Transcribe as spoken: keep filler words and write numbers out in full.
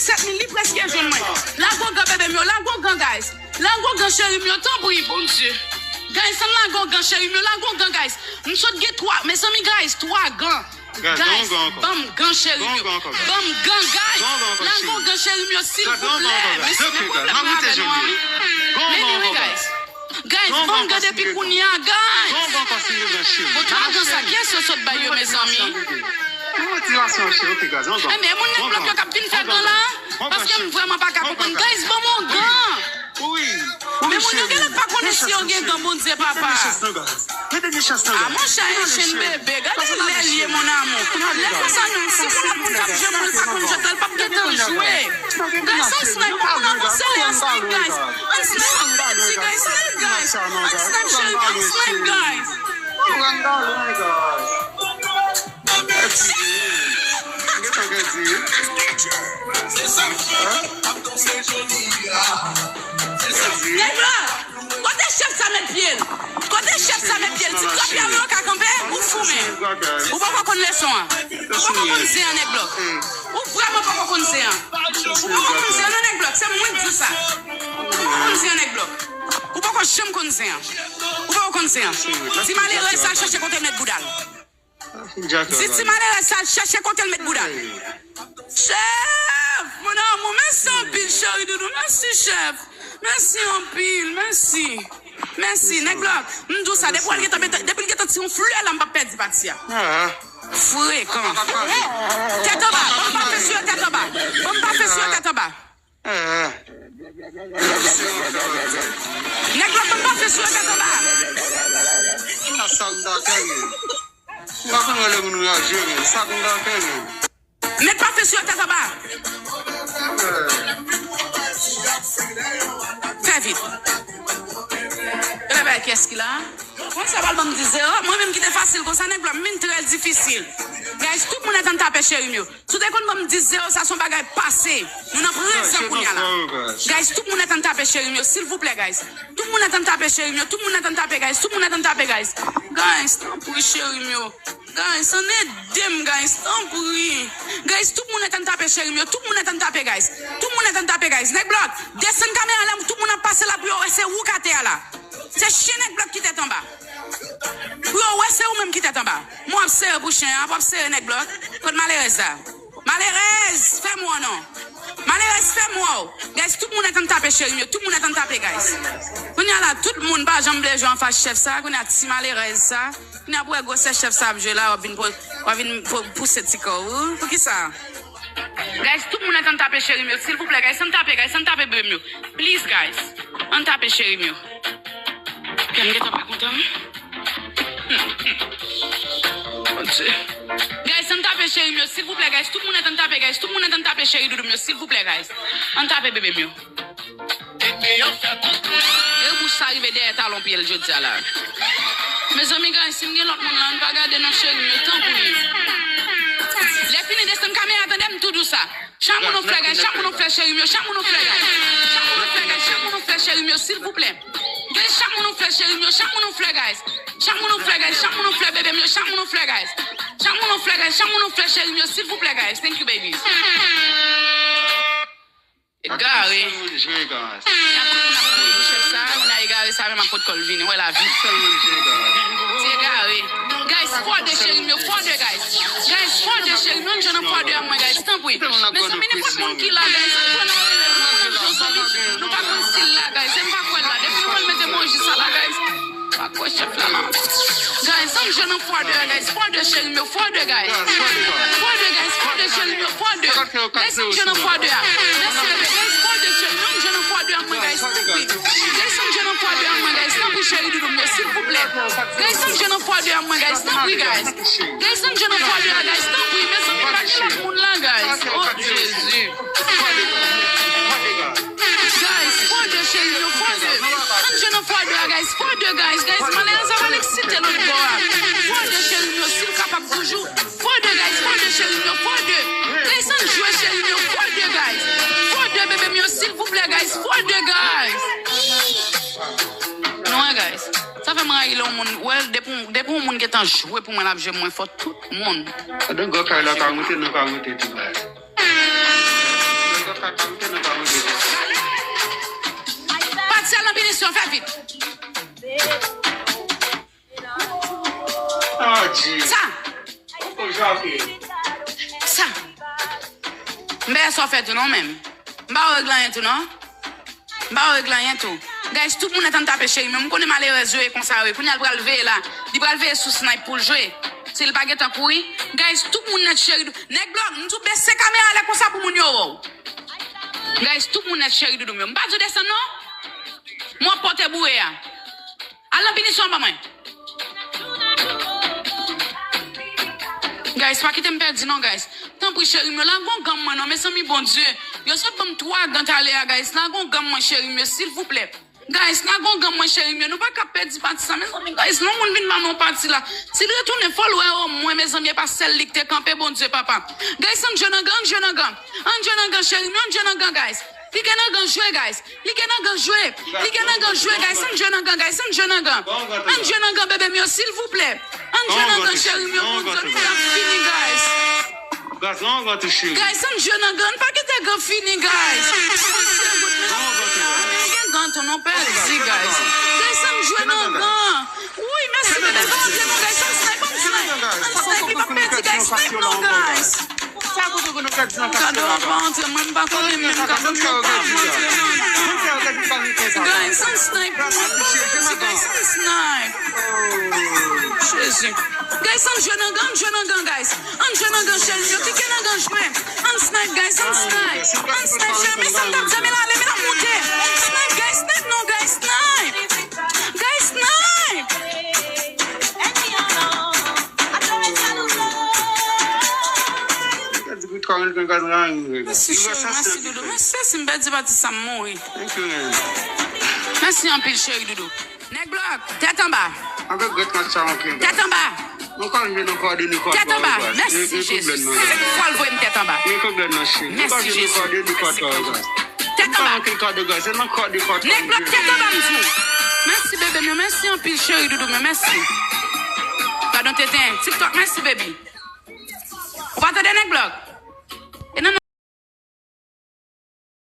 Sèt mil, li prèske jwenn mwen. Lage w gan, bebe m yo, lage w gan, guys. Lage w gan, cheri m yo, tanpri, Bondye. Guys, ann lage w gan, cheri m yo, lage w gan, guys. M sot gen twa, mezanmi, guys, twa gan. Guys, ban m gan, cheri m yo. Ban m gan, guys. Lage w gan, cheri m yo, silvouplè. Mèsi, men pwoblèm mwen avè nou an, wi. Men anyway, guys. Guys, ban m gan depi kounye a, guys. Bon, twa gan sa, kiyès yo sot bay yo, mezanmi? Enben, moun nèg blòk yo k ap vin fè gan la, paske m vrèman pa ka konprann. Guys, ban m yon gan. Men moun yo genlè pa konnen si yo gen gan, Bondye papa. A, monchè, Haitian bebe, gade lè l ye, mon amour. Lè konsa menm, si se lòt moun k ap jwe pou l pa konn jwèt la, l p ap gentan jwe. Guys, an snipe, moun nan konn sele an snipe, guys. An snipe, an snipe, guys. An snipe, cheri, an snipe, guys. Nèg la, kote chèf sa met pye l? Kote chèf sa met pye l? Ti trapya wi yo ka kanpe, ou fou men. Ou poko konn leson an. Ou poko konn zen an, nèg blòk. Ou vrèman poko konn zen an. Ou poko konn zen an non, nèg blòk. Se mwen k di w sa. Ou poko konn zen an, nèg blòk. Ou poko janm konn zen an. Ou poko konn zen an. Ti malerèz sa al chèche kote l met bouda l. Di ti malerèz sa al chèche kote l met bouda l. Chèf! Mon amour, mèsi anpil, cheri doudou. Mèsi, chèf. Mèsi anpil, mèsi. Mèsi, nèg blòk. M di w sa, depi w al gentan, depi l gentan ti yon flè la, m p ap pèdi pati a. Frekan. Tèt anba, ban m pa fè sou yo tèt anba. Ban m pa fè sou yo tèt anba. Nèg la, ban m pa fè sou yo tèt anba. Sa m ta fè, men. Ou pa konn wè lè moun raje, men. Sa m ta fè, men. Met pa fè sou yo tèt anba. Fè vit. Yo bay kiyès ki la? Konsa pral ban m di zewo. Mwen menm ki te fasil konsa, nèg blòk, m vin trè difisil. Guys, tout moun ann tape cheri m yo. Si w te konn ban m di zewo, sa se yon bagay pase. Nou nan prezan kounye a la. Guys, tout moun ann tape cheri m yo, silvouplè, guys. Tout moun ann tape cheri m yo, tout moun ann tape, guys. Tout moun ann tape, guys. Guys, tanpri cheri m yo. Guys, ann ede m, guys, tanpri. Guys, tout moun ann tape cheri m yo, tout moun ann tape, guys. Tout moun ann tape, guys. Nèg blòk, desann kamera la, tout moun ap pase la pou yo wè se ou k atè a la. Se chen nèg blòk ki tèt anba. Pou yo wè se ou menm ki tèt anba. Mwen ap sere pou chen an, ap sere nèg blòk. Kot malerèz la? Malerèz, fè m wè w non. Malerèz, fè m wè w. Guys, tout moun ann tape cheri m yo, tout moun ann tape, guys. Kounye a la, tout moun pa janm vle jwe anfas chèf sa, kounye a ti malerèz sa. Kounye a pou wè gwosè chèf sa ap jwe la, w ap vin pou, w ap vin pou, pouse ti kò w. Poukisa? Guys, tout moun ann tape cheri m yo, silvouplè, guys, ann tape, guys, ann tape bebe m yo. Please, guys, ann tape cheri m yo. Kè m gentan pa kontan wi. Bondye. Guys, ann tape cheri m yo, silvouplè, guys. Tout moun ann tape, guys. Tout moun ann tape cheri doudou m yo, silvouplè, guys. Ann tape bebe m yo. E bouch sa rive dèyè talon pye l jodi a la. Mezanmi, guys, si m gen lòt moun la, ann pa gade non cheri m yo, tanpri. Lè fini desann kamera, tande m tou di w sa. Chak moun nou flè, guys, chak moun nou flè, cheri m yo, chak moun nou flè, guys. Chak moun nou flè, guys, chak moun nou flè, cheri m yo, silvouplè. Guys, chak moun nou flè, cheri m yo, chak moun nou flè, guys. Chak moun nou flè, guys, chak moun nou flè, bebe m yo, chak moun nou flè, guys. Chak moun nou flè, guys, chak moun nou flè, cheri m yo, silvouplè, guys. Thank you, babies. Egare. Kounye a tout moun ap kouri pou chèf sa, kounye a egare sa menm ap pot kò l vini, wè lavi. Ti egare. Guys, fò de cheri m yo, fò de, guys. Guys, fò de cheri m yo, ann jwe nan fò de a mwen, guys, tanpri. Mezanmi, nenpòt moun ki la, guys, ann pran nan relèv, nou pa konn si l la, guys, e m pa kwè l la. Depi nou wè l met emoji sa la, guys. Pa kwè chèf la la. Guys, ann jwe nan fò de a, guys. Fò de cheri m yo, fò de, guys. Fò de, guys, fò de cheri m yo, fò de. Guys, ann jwe nan fò de a. Mèsi bebe, guys, fò de cheri m yo, ann jwe nan fò de a mwen, guys. Tanpri. Guys, ann jwe nan fò de a mwen, guys. Tanpri cheri doudou m yo, silvouplè. Guys, ann jwe nan fò de a mwen, guys. Tanpri, guys. Guys, ann jwe nan fò de a, guys. Tanpri, mezanmi, pa gen lòt moun la, guys. Oh, Jezi. Guys, fò de cheri m yo, fò de. Ann jwe nan fò de a, guys, fò de, guys, guys. Malerèz la pral eksite lòt bò a. Fò de cheri m yo, si l kapab toujou. Fò de, guys, fò de cheri m yo, fò de. Guys, ann jwe cheri m yo, fò de, guys. Fò de bebe m yo, silvouplè, guys, fò de, guys. Non, guys. Sa fè m rayi lè yon moun, wè, depi, depi yon moun gentan jwe pou mwen, l ap jwe mwen fò tout moun. Adan gò kay la ka moute, nou ka moute tou, guys. Pati a nan pinisyon, fè vit. Ah, Jezi. Sa. Sa. M pa wè sa w fè tou non menm. M pa wè w regle anyen tou non. M pa wè w regle anyen tou. Guys, tout moun nèt ann tape cheri m yo. M konnen malerèz yo ye konsa yo ye. Kounye a l pral veye la. Li pral veye sou snipe pou l jwe. Si l pa gentan kouri. Guys, tout moun nèt cheri. Nèg blòk, m tou bese kamera lè konsa pou moun yo wè w. Guys, tout moun nèt cheri doudou m yo. M pa di w desann non. M ap pote boure a. Al nan pinisyon an ban mwen. Guys, pa kite m pèdi non, guys. Tanpri, cheri m yo, lage yon gan mwen non, mezanmi, Bondye. Yo sot ban m twa gan talè a, guys. Lage yon gan mwen, cheri m yo, silvouplè. Guys, lage yon gan mwen, cheri m yo. Nou pa ka pèdi pati sa, mezanmi, guys. Lè yon moun vin ban nou yon pati la, si l retounen, fò l wè omwen, mezanmi, e pa sèl li k te kanpe, Bondye, papa. Guys, ann jwe nan gan, ann jwe nan gan. Ann jwe nan gan, cheri m yo, ann jwe nan gan, guys. Li gen nan gan jwe, guys. Li gen nan gan jwe. Li gen nan gan jwe, guys. Ann jwe nan gan, guys. Ann jwe nan gan. Ann jwe nan gan, bebe m yo, silvouplè. Ann jwe nan gan, cheri m yo, Bondye, nou pral fini, guys. Guys, ann jwe nan gan, pa kite gan fini, guys. Li gen gan tou, nou pèdi, guys. Guys, ann jwe nan gan. Wi, mèsi, bebe, pa antre non, guys. Ann snipe, ann snipe. Ann snipe, li pa pèdi, guys. Snipe non, guys. Sa kote ke nou pèdi nan kase la, guys? Kado pa antre, mwen m pa konnen menm, kado m pa antre non. Guys, ann snipe, mwen pa pèdi, guys, ann snipe. Jezi. Guys, ann jwe nan gan, ann jwe nan gan, guys. Ann jwe nan gan, cheri m yo, kite nan gan jwe. Ann snipe, guys, ann snipe. Ann snipe, cheri m, men sa m t ap di, men l ale, men l ap moute. Snipe, guys, snipe non, guys, snipe. Guys, snipe. Mèsi, cheri, mèsi, doudou. Mèsi, si m pèdi pati sa, m mouri. Mèsi anpil, cheri, doudou. Nèg blòk, tèt anba. Tèt anba. Tèt anba. Mèsi, Jezi. Se fwa l voye m tèt anba. Mèsi, Jezi. Tèt anba. Nèg blòk, tèt anba m di w. Mèsi, bebe m yo. Mèsi anpil, cheri, doudou m yo. Mèsi. Gadon tenten. TikTok, mèsi, baby. Ou pa tande, nèg blòk?